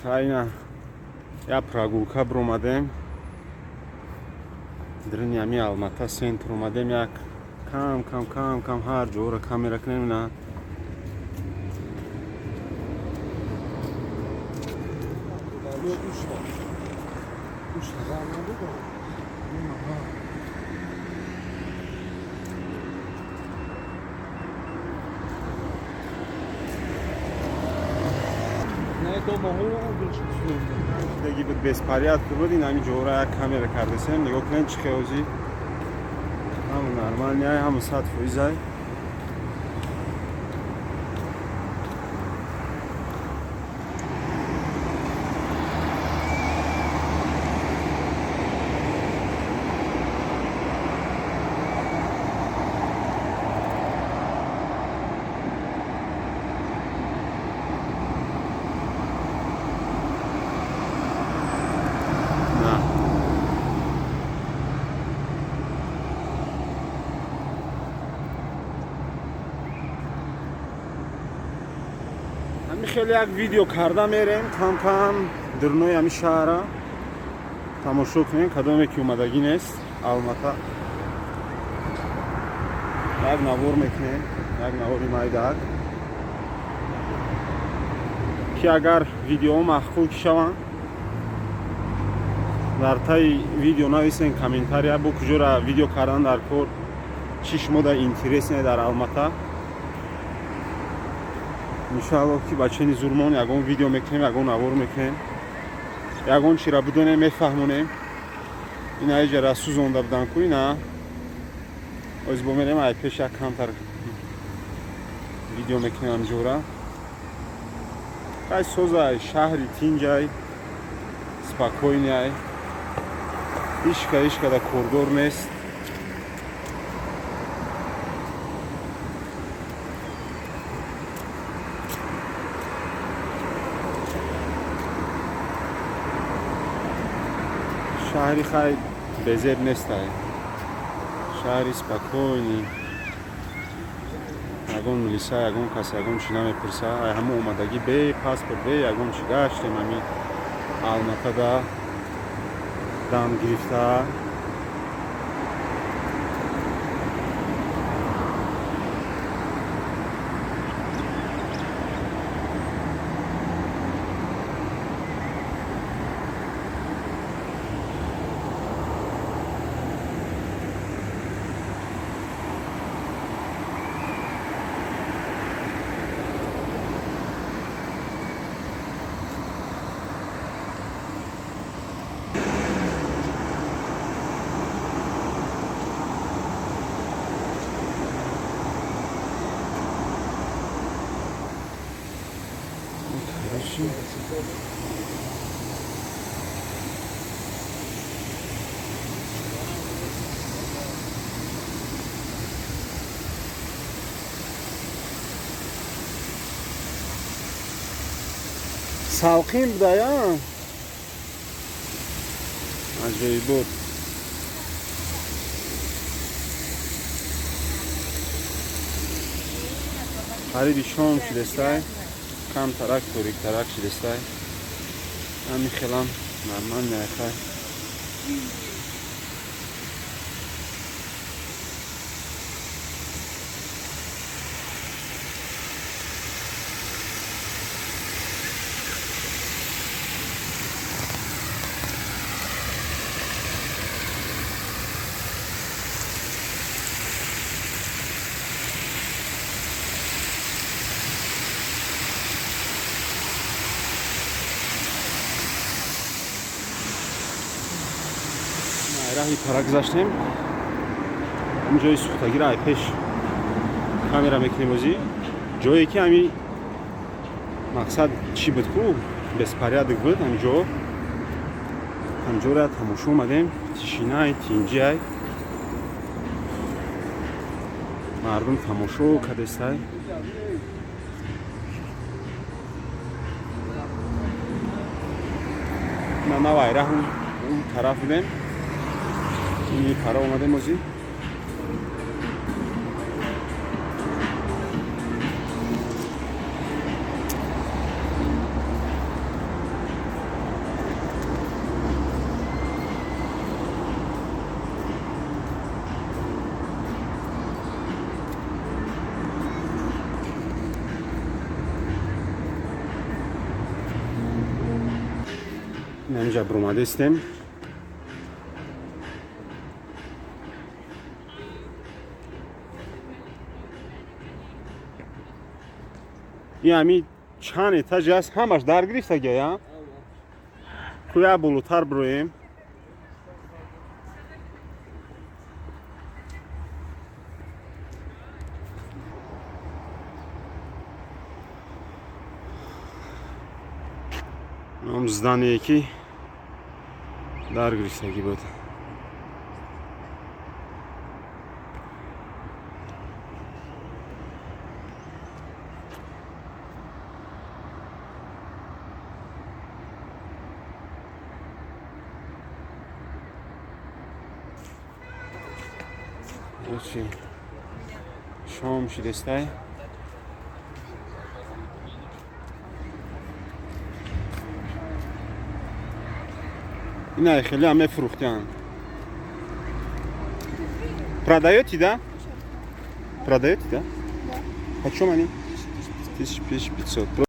Хайна я прогулка биромадем, дрини ами Алмата центр омадем, як кам кам кам кам ҳар ҷоро камера кунем. На, деги буд, беспорядка буд. Ин ҳами ҷора як камера кардасем, нигоҳ кунем, чӣ хеози, ҳама нормальный, ҳама 100%-ай. На, ҳами хеле як видео карда мерем, кам кам дурнои ҳами шаҳра тамошо кунем. Кадоме ки омадагӣ нест Алмата, як навор мекунем, як навори майдаак, ки агар видеоҳо маъқул шаванд, дар таи видео нависен комментария, бо куҷора видео кардан дар кор, чӣ шумо дар интересне дар Алмата. Иншоалло, ки бачани зурмон ягон видео мекунем, ягон навор мекунем, ягон чира бидонем, мефаҳмонем. Ина иҷара сӯзонда будан ку, ина оз бо мерем, ай пеш як камтар видео мекунем ҳамҷора. Хай, созай, шаҳри тинҷай, спокойный, ҳичка ҳичкада кордор нест. Шаҳри хай безеб нестай, шаҳри спокойный, ягон милиса, ягон кас ягон чи намепурса. Ай ҳама омадагӣ бе паспорт, бе ягон чи гаштем, ами Алматада дам гирифта. Короче, салқин буда, аҷоибот. Қариби шом шудестай, камтарак ториктарак шудестай. Ҳами хелам нормальный, хай. Раҳи пара гузаштем, ҳамин ҷои сӯхтагиро ай пеш камера мекунем. Озӣ ҷое ки ҳами мақсад чӣ буд ку, беспорядок буд ҳамин ҷо, ҳамҷора тамошо омадем. Тишинай, тинҷиай, мардум тамошо кардестай. На навай раҳ он тараф будем, ини пара омадем озӣ. Инамиҷа буромадестем. И ҳами чанд этаж аст, ҳамаш дар гирифтагия. Куя болотар бироем. Ном здание ки дар гирифтагӣ буд. Чи шом шидестай. Ина хеле ҳам мефурӯхтянд. Продаете, да? Продаете, да? Почем они? 1500.